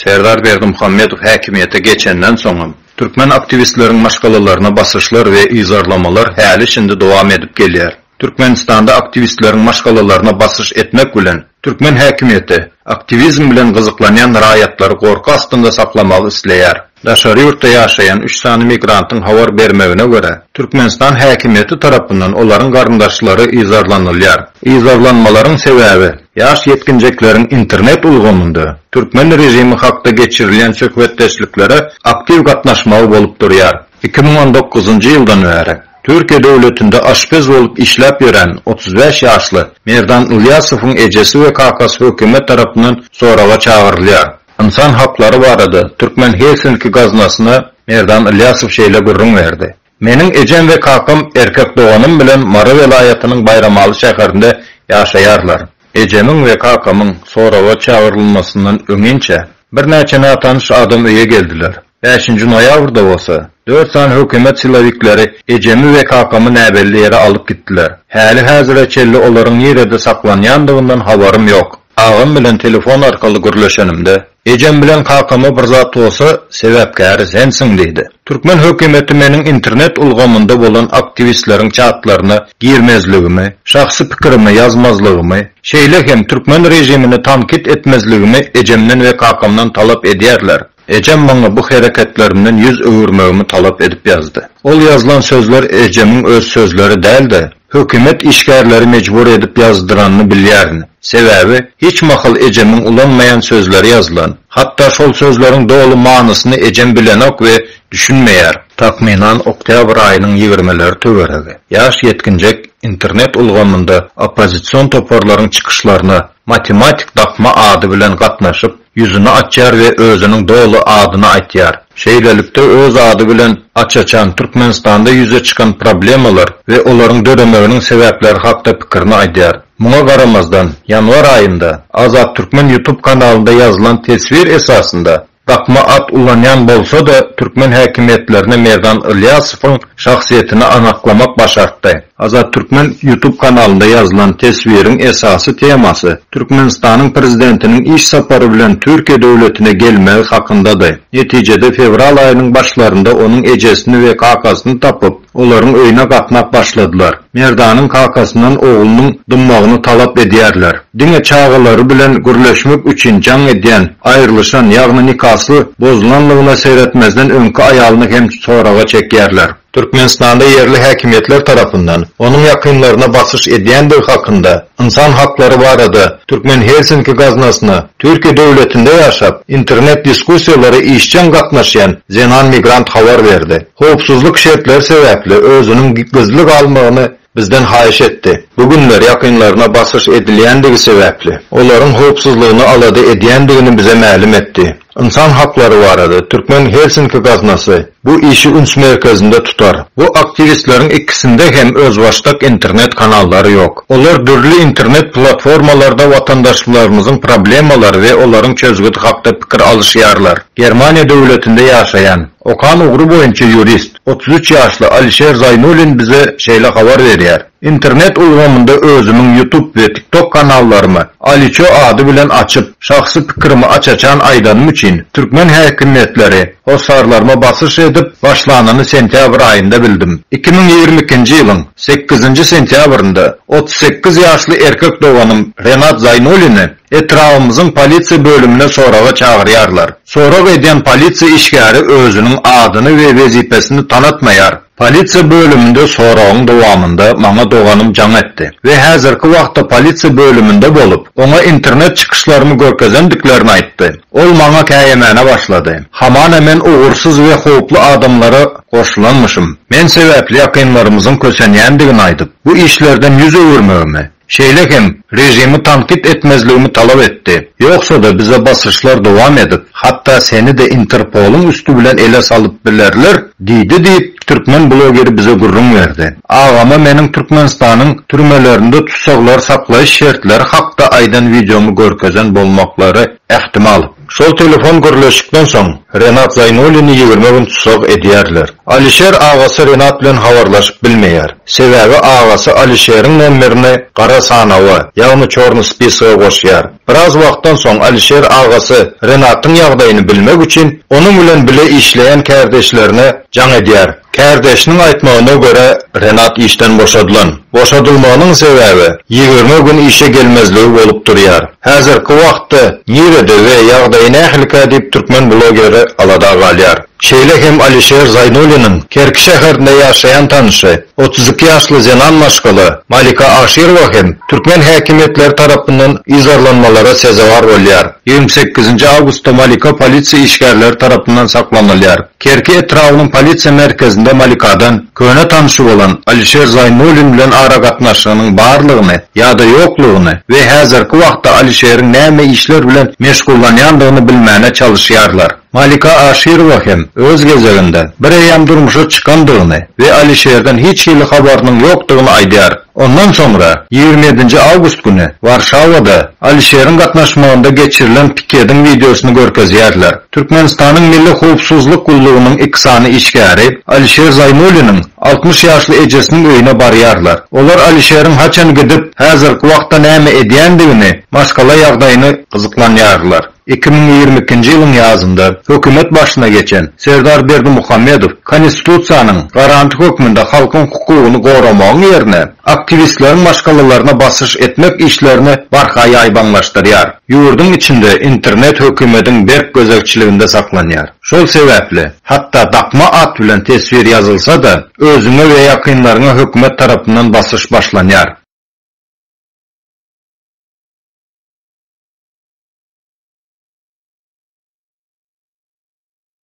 Serdar Berdimuhamedow häkimiýete geçenden soňam, türkmen aktiwistleriň maşgalalaryna basyşlar we yzarlamalar häli-şindi dowam edip gelýär. Türkmenistanda aktiwistleriň maşgalalaryna basyş etmek bilen, türkmen häkimiýeti aktiwizm bilen gyzyklanýan raýatlary gorky astynda saklamagy isleýär. Daşary ýurtda ýaşaýan üç sany migrantyň habar bermegine görä, Türkmenistan häkimiýeti tarapyndan olaryň garyndaşlary yzarlanylýar. Yzarlanmalaryň sebäbi, ýaş ýetginjekleriň internet ulgamynda türkmen režimi hakda geçirilýän söhbetdeşliklere aktiw gatnaşmagy bolup durýar. 2019-njy ýyldan bäri Türkiýe döwletinde aşpez bolup işläp ýören 35 ýaşly Merdan Ylýasowyň ejesi we kakasy hökümet tarapyndan soraga çagyrylýar. Ynsan haklary barada Türkmen Helsinki gaznasyna Merdan Ylýasow şeýle gürrüň berdi, Meniň ejem we kakam erkek doganym bilen Mary welaýatynyň Baýramaly şäherinde ýaşaýarlar. Ejemiň we kakamyň soraga çagyrylmasyndan öňinçä, birnäçe nätanyş adam öýe geldiler. Bäşinji noýabrda bolsa, dört sany hökümet silowikleri ejemi we kakamy näbelli ýere alyp gitdiler. Häli-häzire çenli olaryň nirede saklanýandygyndan habarym ýok. Agam bilen telefon arkaly gürleşenimde, Ejem bilen kakama bir zat bolsa, sebäpkäri sensiň diýdi. Türkmen hökümeti meniň internet ulgamynda bolan aktiwistleriň çatlaryna girmezligimi, şahsy pikirimi ýazmazlygymy, şeýle hem türkmen režimini tankyt etmezligimi ejemden we kakamdan talap edýärler. Ejem maňa bu hereketlerimden ýüz öwürmegimi talap edip ýazdy. Ol ýazylan sözler ejemiň öz sözleri däl-de, hökümet işgärleri mejbur edip ýazdyranyny bilýärin. Sebäbi, hiç mahal ejemiň ulanmaýan sözleri ýazylan. Hatda şol sözleriň doly manysyny ejem bilenok we düşünmeýär. Takmynan oktýabr aýynyň ýigrimeleri töweregi, ýaş ýetginjek internet ulgamynda oppozision toparlaryň çykyşlaryna Matematik dakma ady bilen gatnaşyp, ýüzüni açýar we özüniň doly adyny aýtýar. Şeýlelikde öz ady bilen aç-açan Türkmenistanda ýüze çykan problemalar we olaryň döremeginiň sebäpleri hakda pikirini aýdýar. Muňa garamazdan, ýanwar aýynda Azat Türkmen YouTube kanalynda ýazylan teswir esasynda Dakma at ulanýan bolsa-da, türkmen häkimiýetlerine Merdan Ylýasowyň şahsyýetini anyklamak başartdy. Azat Türkmen YouTube kanalynda ýazylan teswiriň esasy temasy Türkmenistanyň prezidentiniň iş sapary bilen Türkiýe döwletine gelmegi hakyndady. Netijede fewral aýynyň başlarynda onuň ejesini we kakasyny tapyp, Olaryň öýüne gatnap başladylar. Merdanyň kakasyndan oglunyň dymmagyny talap edýärler. Diňe çagalary bilen gürleşmek üçin jaň edýän, aýrylyşan, ýagny nikasy bozulanlygyna seretmezden öňki aýalyny hem soraga çekýärler. Türkmenistanda ýerli häkimiýetler tarapyndan onuň ýakynlaryna basyş edýändigi hakynda Ynsan haklary barada Türkmen Helsinki gaznasyna Türkiýe döwletinde ýaşap, internet diskussiýalara işjeň gatnaşýan zenan migrant habar berdi. Howpsuzlyk şertleri sebäpli özüniň gizli galmagyny bizden haýyş etdi. Bu günler ýakynlaryna basyş edilýändigi sebäpli, olaryň howpsuzlygyny alada edýändigini bize mälim etdi. Ynsan haklary barada Türkmen Helsinki gaznasy bu işi üns merkezinde tutar. Bu aktiwistleriň ikisinde hem özbaşdak internet kanallary ýok. Olar dürli internet platformalarda watandaşlarymyzyň problemalary we olaryň çözgüdi hakda pikir alyşýarlar. Germaniýa döwletinde ýaşaýan, okan ugry boýunça ýurist, 33 ýaşly Alişer Zaýnulin bize şeýle habar berýär. Internet ulgamynda özümiň YouTube we TikTok kanallarymy Aliço ady bilen açyp, şahsy pikirimi aç-açan aýdanym üçin, türkmen häkimiýetleri hossarlaryma basyş edip başlanyny sentýabr aýynda bildim. 2022-nji ýylyň sekizinji sentýabrynda 38 ýaşly erkek doganym Renat Zaýnulini etrabymyzyň polisiýa bölümine soraga çagyrýarlar. Sorag edýän polisiýa işgäri özüniň adyny we wezipesini tanatmaýar. Polisiýa bölüminde soragyň dowamynda maňa doganym jaň etdi we häzirki wagtda polisiýa bölüminde bolup, oňa internet çykyşlarymy görkezendiklerini aýtdy. Ol maňa käýemäne başlady. Hamana men ugursyz we howply adamlara goşulanmyşym. Men sebäpli ýakynlarymyzyň kösenýändigini aýdyp, bu işlerden ýüz öwürmegimi, Şeýle hem, režimi tankyt etmezligimi talap etdi. Ýogsa-da bize basyşlar dowam edip, hatda seni-de Interpolyň üsti bilen ele salyp bilerler diýdi diýip, türkmen blogeri bize gürrüň berdi. Agama meniň Türkmenistanyň türmelerinde tussaglary saklaýyş şertleri hakda aýdan wideomy görkezen bolmaklary ähtimal. Şol telefon gürleşikden soň, Renat Zaýnulini 20 gün tussag edýärler. Alişer agasy Renat bilen habarlaşyp bilmeýär. Sebäbi agasy Alişeriň nomerini gara sanawa, ýagny çorny spisoga goşýar. Biraz wagtdan soň Alişer agasy Renatyň ýagdaýyny bilmek üçin onuň bilen bile işleýän kärdeşlerine jaň edýär. Kärdeşiniň aýtmagyna görä, Renat işden boşadylan. Boşadylmagynyň sebäbi 20 gün işe gelmezligi bolup durýar. Häzirki wagtda nirede we ýagdaýy nähilikä diýip türkmen blogeri alada galýar. Şeýle hem Alişer Zaýnuliniň Kerki şäherinde ýaşaýan tanyşy, 32 ýaşly zenan maşgala Malika Aşyrowa hem türkmen häkimiýetleri tarapyndan yzarlanmalara sezewar bolýar. 28-nji awgustda Malika polisiýa işgärleri tarapyndan saklanylýar. Kerki etrabynyň polisiýa merkezinde Malikadan köne tanşy bolan Alişer Zaýnulin bilen aragatnaşygynyň barlygyny ýa-da ýoklugyny we häzirki wagtda Alişeriň näme işler bilen meşgullanýandygyny bilmäne çalyşýarlar. Malika Aşyrowa hem öz gezeginde bir eýýäm durmuşa çykandygyny we Alişerden hiç hili habarynyň ýokdugyny aýdýar. Ondan soňra, 27-nji awgust güni Warşawada Alişeriň gatnaşmagynda geçirilen pikediň wideosyny görkezýärler. Türkmenistanyň Milli howpsuzlyk gullugynyň iki sany işgäri Alişer Zaýnuliniň 60 ýaşly ejesiniň öýüne barýarlar. Olar Alişeriň haçan gidip, häzirki wagtda näme edýändigini, maşgala ýagdaýyny gyzyklanýarlar. 2022-nji ýylyň ýazynda hökümet başyna geçen Serdar Berdimuhamedow Konstitusiýanyň garanty hökmünde halkyň hukugyny goramagyň ýerine, aktiwistleriň maşgalalaryna basyş etmek işlerini barha ýaýbaňlaşdyrýar. Ýurduň içinde internet hökümediň berk gözegçiliginde saklanýar. Şol sebäpli, hatda dakma at bilen teswir ýazylsa-da, özüňe we ýakynlaryňa hökümet tarapyndan basyş başlanýar.